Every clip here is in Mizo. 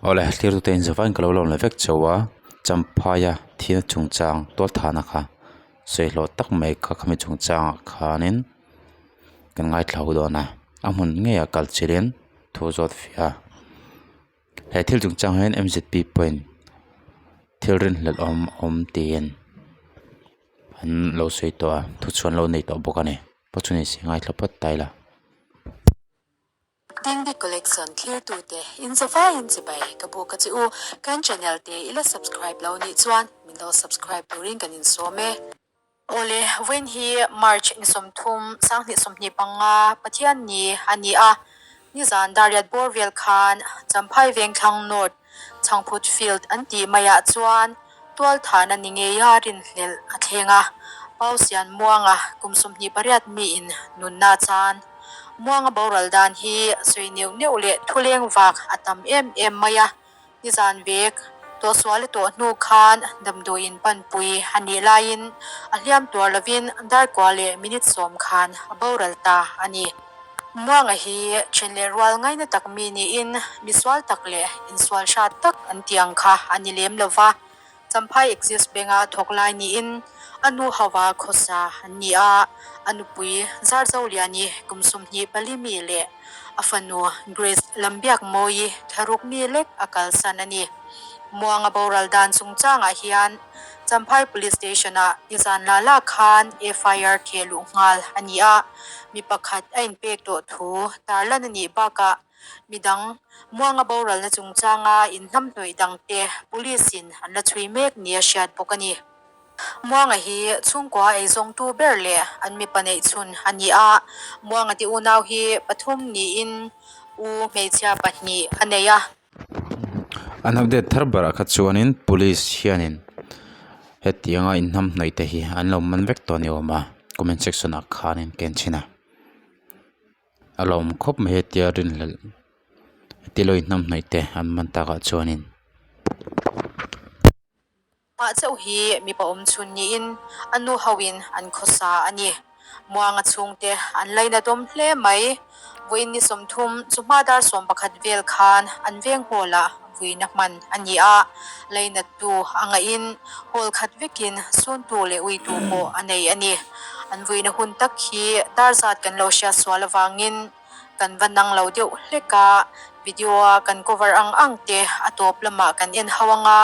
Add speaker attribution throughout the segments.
Speaker 1: Awle thlir tute in zavaiin ka lo lawm leh vek chauh a Champhaia thil chungchang tualthahna kha sawi hlawh tak mai kha khami chungchangah khanin kan ngaithla ho dawn a a hmun ngeiah kal chilhin thu zawt fiah a he thil chungchang hian m z p pawhin thil rinhlelh awm awm tiin an lo sawi tawh a thuchhuan lo nei tawh bawk a ni pawh chu ni se ngaithla phawt ta ila.
Speaker 2: Dingdi Collection thlirtute in zavaiin chibai ka buk a che u. Kan channel te i la subscribe lo nih chuan min lo subscribe turin kan insawm e. Awle, vawiin hi March ni 30, 2025, Pathian ni a ni a. Nizan Dariat bawr vel khan Champhai Vengthlang North Chhangphut Field an tih maiah chuan Tualthahna ni ngeia rinhlelh a thleng a, Pausian Muanga kum 28 miin nunna a chan. Muanga boral dan hi sawi neuh neuh leh thuleng vak a tam em em mai a, nizan vek tawhsual a tawh hnu khan damdawiin panpui a nih laiin a hliam tuar lovin darkua leh minute 10 khan a boral ta a ni. Muanga hi then leh rual ngaina tak mi niin misual tak leh insual hrat tak an tih ang kha a ni lem lo va, Champhai Axis Bank-a thawk lai niin a nu hauva khawsa an ni a, a nupui Zarzoliani kum 24 mi leh a fanu Grace Lambiakmawii thlaruk mi lek a kalsan a ni. Muanga boral dan chungchangah hian Champhai Police Station-ah nizan la la khan FIR theh luh nghal a ni a, mi pakhat a inpek tawh thu tarlan a nih bakah midang Muanga boralna chungchanga inhnamhnawih dangte Police-in an la chhui mek nia hriat bawk a ni. Muanga hi chhungkua eizawngtu ber leh an mipa neih chhun a ni a, Muanga te unau hi pathum niin u hmeichhia pahnih a nei a.
Speaker 1: An update thar berah kha chuanin police hianin hetianga inhnamhnawih te hi an lo man vek tawh a ni awm a comment section ah khanin ka en chhin a a lawm khawp mai hetia rinhlelh heti lo inhnamhnawih te an man takah chuanin.
Speaker 2: Mah chauh hi mipa awm chhun niin a nu hoin an khawsa a ni. Muanga chhungte an lainatawm hle mai. Vawiin ni 30 chawhma dar 11 vel khan an veng hall-ah vuina hman a ni a, lainattu a ngaihin hall khat vekin suntu leh uitu pawh a nei a ni. An vuina hun tak hi dar zat kan lo hriat sual avangin Kan va nang lo deuh hlek a, video a kan cover ang ang te a tawp lamah kan en ho ang a,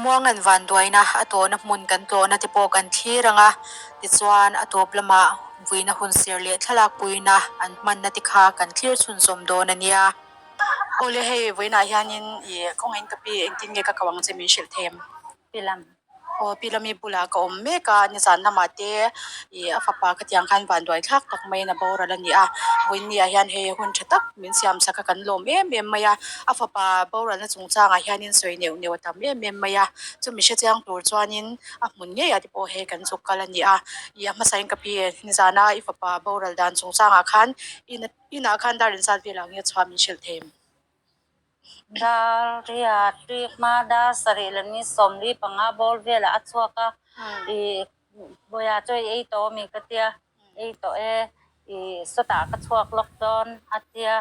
Speaker 2: Muangan vanduaina a tawhna hmun kan tlawhna te pawh kan thlir ang a, tichuan a tawp lamah vuina hun ser leh thlalak puina an hmanna te kha kan thlir chhunzawm dawn a nia.
Speaker 3: Awle hei vawiinah hianin i kawngin ka pi engtin nge ka ko ang che min hrilh thei em?
Speaker 4: Pi lam.
Speaker 3: Aw pi lami bulah ka awm mek a, nizan lamah te ih a fapa khatiang khan vanduai thlak tak maiin a boral a ni a, vawiinni ah hian hei hun tha tak min siam sak a kan lawm em em mai a, a fapa boralna chungchangah hianin sawi neuh neuh a tam em em mai a, chumi hre chiang tur chuanin a hmun ngeiah te pawh hei kan zuk kal a ni a, ih a hmasain ka pi nizana i fapa boral dan chungchangah khan inah khan dar inzat velah nge chhuah min hrilh thei em?
Speaker 4: Dar riat rik hma dar sarih leh ni 45 bawr velah a chhuak a, ih Bawiha chu i ei tawh ami ka tia, ei tawh e, ih sawtah ka chhuak lawk dawn a tia,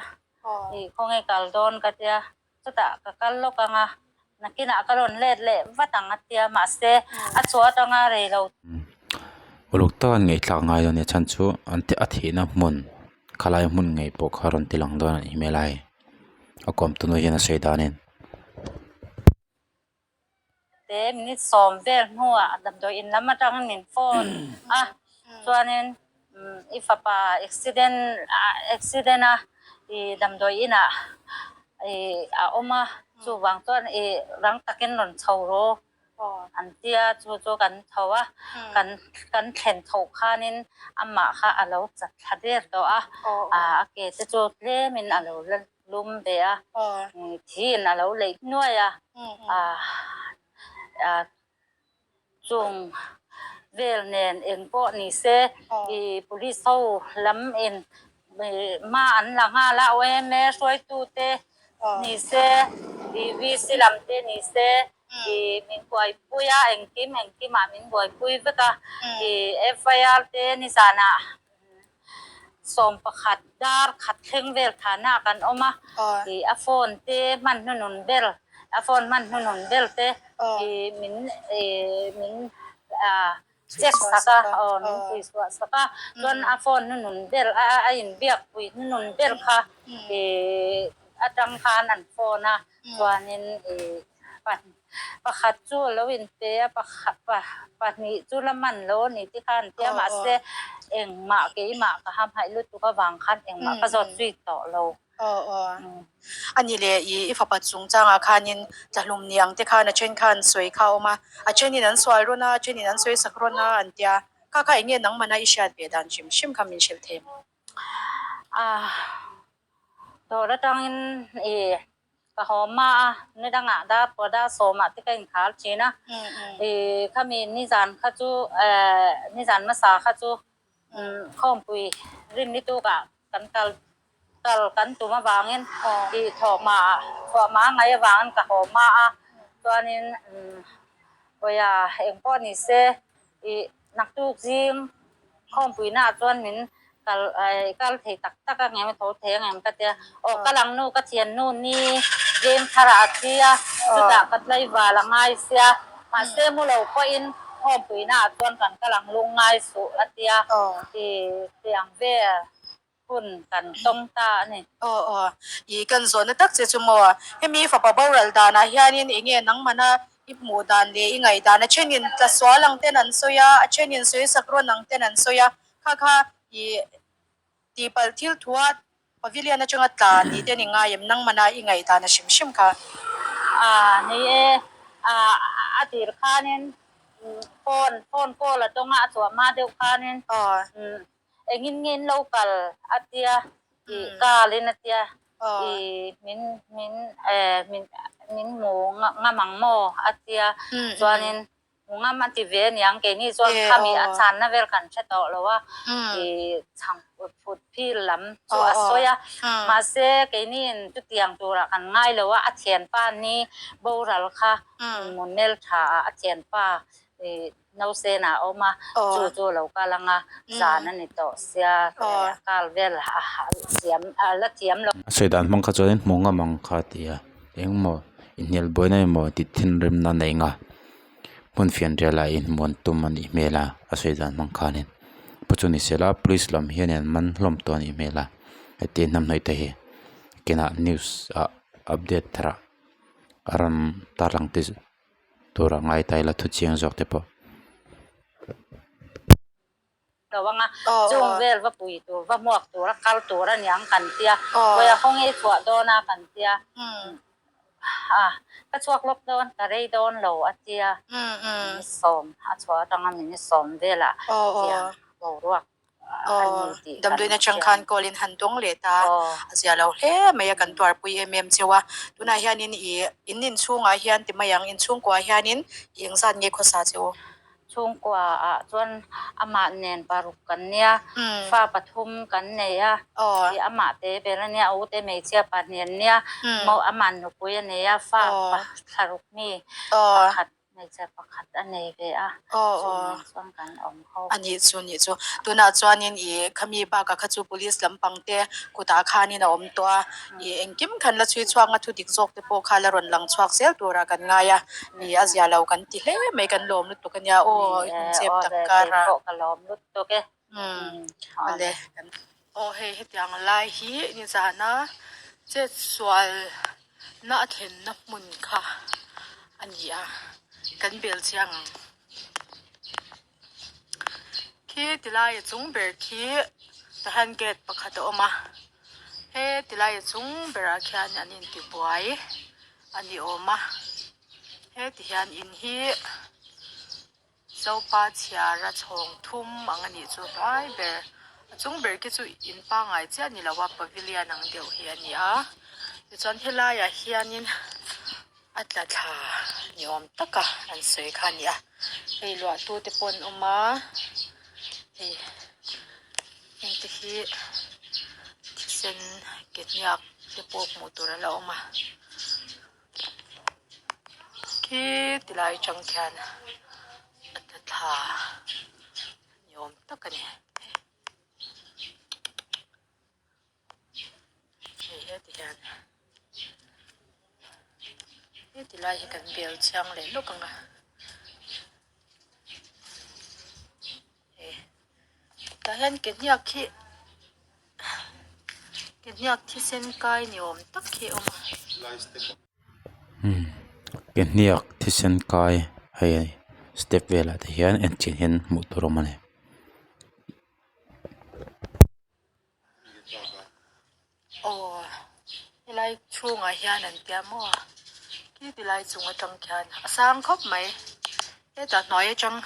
Speaker 4: ih khawnge kal dawn ka tia, chutah ka kal lawk ang a, nakinah ka rawn let leh vat ang a tia, mahse a chhuah atanga rei lo.
Speaker 1: Uluk taka an ngaihthlak ngai dawn a nia chhan chu an a thihna hmun khalai hmun ngei pawh kha rawn ti lang dawn a nih hmel a hei. A kawm tunu hian a sawi danin.
Speaker 4: Te minute 10 vel hnuah damdawi in lam atangin min phone a, chuanin i fapa accident accident a i damdawi inah i a awm a, chuvang chuan i rang takin rawn chho rawh. An tia chu chu kan tho a, kan kan thlen tho khanin amah kha a lo chat thla der tawh a, a ke te chu tlemin a lo la lum ve a, thiin a lo leih nuai a, chung vel nen eng pawh ni se i police ho lam in hma an la nghal a, OMA hruaitute ni se, VC lam te ni se. I min buaipui a, engkim engkimah min buaipui vek a. I FIR te nizanah 11 dar khat thleng vel thana kan awm a, ih a phone te hman hnunun ber a phone hman hnunun ber te ih min ih min ah check sak a aw min pui chhuah sak a chuan a phone hnunun ber a a inbiak pui hnunun ber kha ih atang khan an phone a chuanin ih Pakhat chu a lo inpe a, pahnih chu la man lo a ni ti khan an ti a, mahse engmah keimah ka hamhaih lutuk avang khan engmah ka zawt zui tawh lo.
Speaker 3: Aw aw. A ni le, i i fapa chungchangah khanin tlahlum ni ang te khan a then khan sawi kha a awm a, a thenin an sual rawn a, a thenin an sawi sak rawn a an ti a, kha kha eng nge nangmana i hriat ve dan hrim hrim kha min hrilh thei maw?
Speaker 4: Dawr atangin i Ka haw hma a, ni dangah dar pawh dar sawmah te ka inkhar thin a, ih khami nizan kha chu eh nizan hmasa kha chu khawmpui rinni tukah kan kal kal kan tum avangin ih thawhhma ah thawhhma ngai avangin ka haw hma a, chuanin pawia engpawh ni se ih naktuk zing khawmpuina ah chuan min kal kal thei tak tak a ngem tho thei a ngem ka tia aw ka lang nu ka thian nu ni veng thar ah a thi a chutah ka tlaival a ngai sia mahse mu lo pawhin khawmpuina ah chuan kan kal ang lung ngai suh a tia ih tiang vel hun kan tawng ta a ni.
Speaker 3: Aw aw, i kan zawhna tak che chu maw? Hemi fapa boral danah hianin eng nge nangmana i hmuh dan leh i ngaih dan? A thenin tla sual ang ten an sawi a, a thenin sawi sak rawn ang ten an sawi a, kha kha i tihpalh thil thua pavilion atanga tla tih te ni ngai em? Nangmana i ngaih dan a hrim hrim kha.
Speaker 4: A ni e, a tir khanin phone phone call a tawnga a chhuah hma deuh khanin Engin nge in lo kal a tia i kal in a tia i min min eh min min hmu ngam ang maw a tia chuanin hmu ngam a ti ve aniang keini chuan khami a chhanna vel kan hre tawh lo a i chhang phut phil lam chu a sawi a mahse keini in chutiang turah kan ngai lo a a thianpa ni boral kha hmunmel tha ah a thianpa i Nausen ah a awm a, chu chu a lo kal ang a, zan a ni tawh sia, a kal vel a thiam a la thiam lo.
Speaker 1: A sawi dan hmang kha chuanin hmuh ngam ang kha a ti a, engmaw inhnial buaina emaw tih thinrimna nei nga hmun fian rial ah inhmuan tum a nih hmel a, a sawi dan hmang khanin pawh chu ni sela police lam hian an man hlawm tawh a nih hmel a, heti hnam hnawih te hi kinah news ah update thar ah a rawn tarlang te. Tura ngai ta ila thu chiang zawk te pawh.
Speaker 4: Lo anga chung vel va pui tur va hmuak tur a kal tur a niang kan tia kawia khawnge i chhuah dawn a kan tia a ka chhuak lawk dawn ka rei dawn lo a tia minisawm a chhuah atanga minisawm velah tiang boruak
Speaker 3: Aw, damdawiin atang khan call in han dawng leh ta a zia lo hle mai a, kan tuarpui em em cheu a. Tunah hianin i in inchhungah hian ti mai ang, inchhungkuaah hianin i engzat nge khawsa cheu?
Speaker 4: Chhungkuaah chuan amah nen paruk kan nia, fa pathum kan nei a, i amah te ber a nia, a ute hmeichhia pahnih an nia, amah nupui a nei a, fa thlaruk mi pakhat. Hmeichhe pakhat a nei ve a, chu nen chuan kan awm ho.
Speaker 3: A nih chu nih chu. Tunah chuanin i khami bakah kha chu police lampang te kutah khanin a awm tawh a, i engkim khan la chhui chhuak nga thu dik zawk te pawh kha la rawn lang chhuak zel turah kan ngai a, i a zia lo kan ti hle mai kan lawm lutuk a nia aw i hun chep tak kar a.
Speaker 4: Ni e, aw le, keipawh ka lawm lutuk e.
Speaker 3: Umm awle kan. Aw hei hetiang lai hi nizana chetsual na a thlenna hmun kha a ni a kan bel chiang ang khi tilai a chung ber khi tahan gate pakhat a awm a he tilai a chung berah khian an intibuai a ni awm a heti hian in hi. Zopa chhiara chhawng thum ang a nih chu hnuai ber. A chung ber khi chu in pangngai chiah ni lo a pavilion ang deuh hi a ni a. Tichuan helaiah hianin a tla thla ni awm taka an sawi kha a ni a. Hei luahtu te pawh an awm a, hei hengte hi thisen ke hniak te pawh hmuh tur a la awm a. Khi ti lai atang khian a tla thla ni awm tak a ni. Heti lai hi kan bel chiang leh lawk ang a. Tah hian ke hniak hi ke hniak thisen kai ni awm tak hi a awm a.
Speaker 1: Umm ke hniak thisen kai hei step velah te hian en chian hian hmuh tur a awm a ni.
Speaker 3: Aw helai chhungah hian an tia maw khi ti lai chung atang khian a sang khawp mai hetah hnuai atang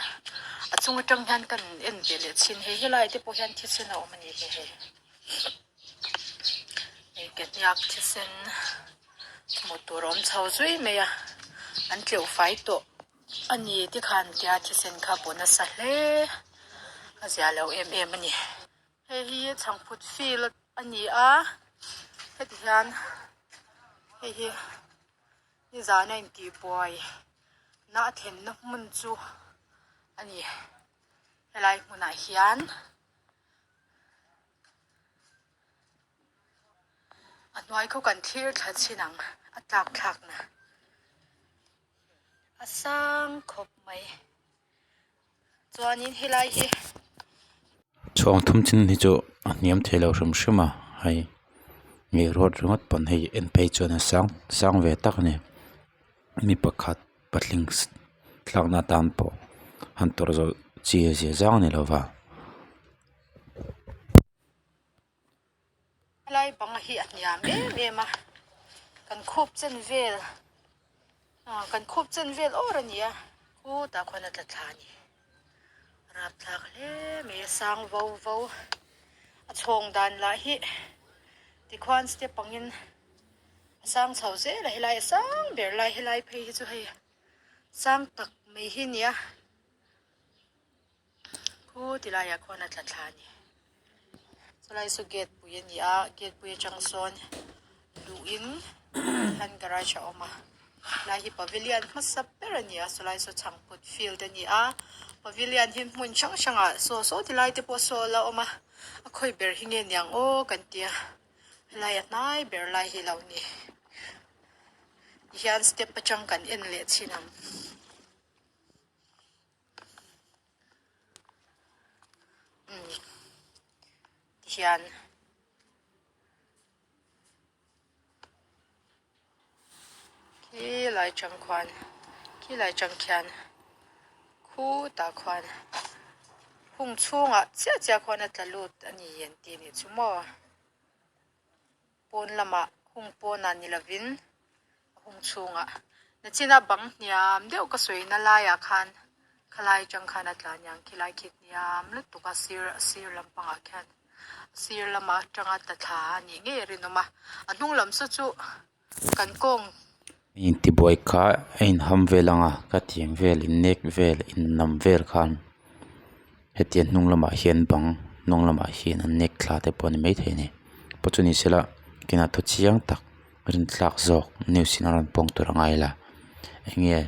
Speaker 3: a chung atang hian kan en ve leh thin hei helai te pawh hian thisen a awm a ni hei hei hei ke hniak thisen hmuh tur a awm chho zui mai a an tleuh fai tawh. A ni tikhan tia thisen kha bu nasa hle a zia lo em em a ni. Hei hi chhangphut field a ni a heti hian hei hi nizan a intihbuai na a thlenna hmun chu a ni helai hmunah hian. A hnuai khaw kan thlir thla chhin ang a tlak thlak na a sang khawp mai chuanin helai hi.
Speaker 1: Chhawng thum chin hi chu a hniam thei lo hrim hrim a hei mi road ringawt pawn hei en phei chuan a sang sang ve tak a ni mi pakhat patling tlakna atan pawh han tawrh zawh chi a zia zang a ni lo va.
Speaker 3: Helai bang hi a hniam em em a kan khup chen vel ah kan khup chen vel awr a ni a khutah khuan a tla thla a ni rapthlak hle mai a sang vo vo a chhawng dan lah hi tikhuan step angin a sang chho zel a helai a sang ber lai helai phei hi chu hei sang tak mai hi a ni a khu ti laiah khuan a tla thla a ni chulai saw gate pui a ni a gate pui atang sawn luhin hian garage a awm a helai hi pavilion hmasa ber a ni a chulai saw chhangphut field a ni a pavilion hi hmun hrang hrangah saw saw ti lai te pawh saw la awm a a khawi ber hi nge niang aw kan tia helai a hnai ber lai hi lo ni tihian step atang kan en leh chhin ang. Tihian khi lai tang khuan khi lai tang khian khutah khuan hung chhungah chiah chiah khuan a tla lut a ni an tih nih chu maw. Pawn lamah hung pawnah ni lovin a hung chhungah nachina bang hniam deuh ka sawina laiah khan khalai atang khan a tla aniang khilai khi hniam lutuk a sir a sir lampangah khian a sir lama atanga tla thla a nih ngei a rinawm a a hnung lam saw chu kan kawng.
Speaker 1: Intibuai kha a inham vel ang a ka tiang vel innek vel innam vel khan hetiang hnung lamah hian bang hnung lamah hian an nek thla te pawh a ni maithei a ni pawh chu ni sela kinah thu chiang tak rintlak zawk news in a rawn pawng tur a ngai la eng nge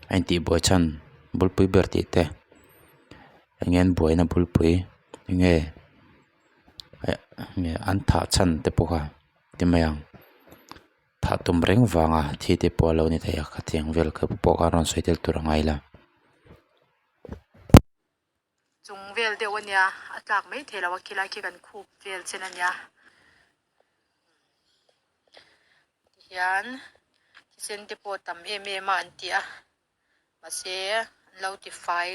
Speaker 1: a intihbuai chhan bulpui ber tih te eng nge an buaina bulpui eng nge an thah chhan te pawh kha ti mai ang. Thah tum reng vanga thi te pawh a lo ni thei a khatiang vel kha pawh kha rawn sawi tel tur a ngai la.
Speaker 3: Chung vel deuh a nia a tlak mai thei lo a khilai khi kan khup vel chen a nia tihian thisen te pawh tam em em a an ti a mahse an lo ti fai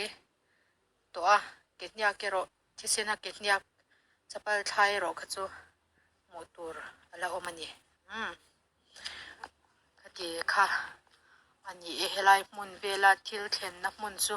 Speaker 3: tawh a ke hniak erawh thisen a ke hniak chapal thlai erawh kha chu hmuh tur a la awm a ni umm khati kha a ni e helai hmun vela thil thlenna hmun chu.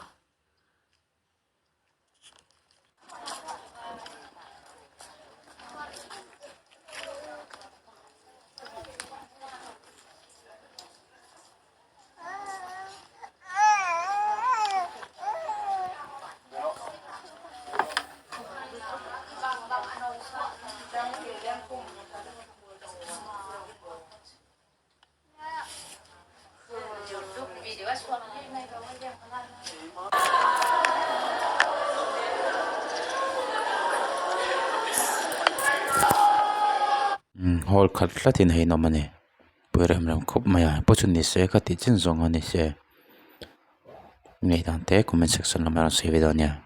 Speaker 1: Hall khat tlatin hei an awm a ni. Pui rem rem khawp mai a pawh chu ni se ka tih chin zawng a ni se ngaihdan te comment section lamah rawn sawi ve dawn nia.